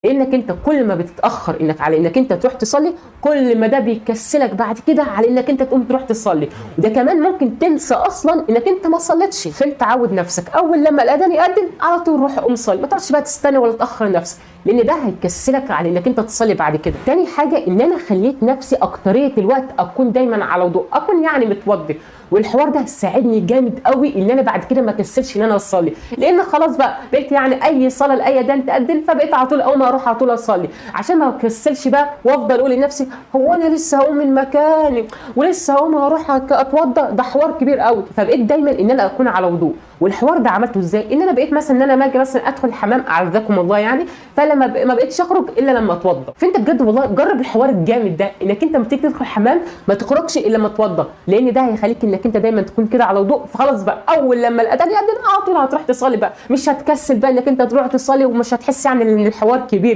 لانك انت كل ما بتتاخر انك على انك انت تروح تصلي، كل ما ده بيكسلك بعد كده على انك انت تقوم تروح تصلي، وده كمان ممكن تنسى اصلا انك انت ما صليتش. فانت عود نفسك اول لما الاذان يأذن على طول روح قوم صلي، ما تقعدش بقى تستنى ولا تاخر نفسك، لان ده هيكسلك على انك انت تصلي بعد كده. تاني حاجة ان انا خليت نفسي اكتريه الوقت اكون دايما على وضوء، اكون يعني متوضي، والحوار ده ساعدني جامد قوي ان انا بعد كده ما كسلش ان انا اصلي، لان خلاص بقى بقيت يعني اي صلاة لاي اذان تأذن فبقيت على طول اول ما اروح على طول اصلي، عشان ما اكسلش بقى وافضل اقول لنفسي هو انا لسه هقوم من مكاني ولسه هقوم هروح اتوضى، ده حوار كبير قوي. فبقيت دايما ان انا اكون على وضوء. والحوار ده عملته ازاي؟ ان انا بقيت مثلا ان انا ما اجي مثلا ادخل الحمام اعزكم الله يعني، فلما ما بقيتش اخرج الا لما اتوضى. فانت بجد والله جرب الحوار الجامد ده، انك انت لما تيجي تدخل الحمام ما تخرجش الا لما تتوضى، لان ده هيخليك انك انت دايما تكون كده على وضوء. فخلاص بقى اول لما الاذان يأذن على طول هتروح تصلي بقى، مش هتكسل بقى انك انت تروح تصلي، ومش هتحس يعني ان الحوار كبير.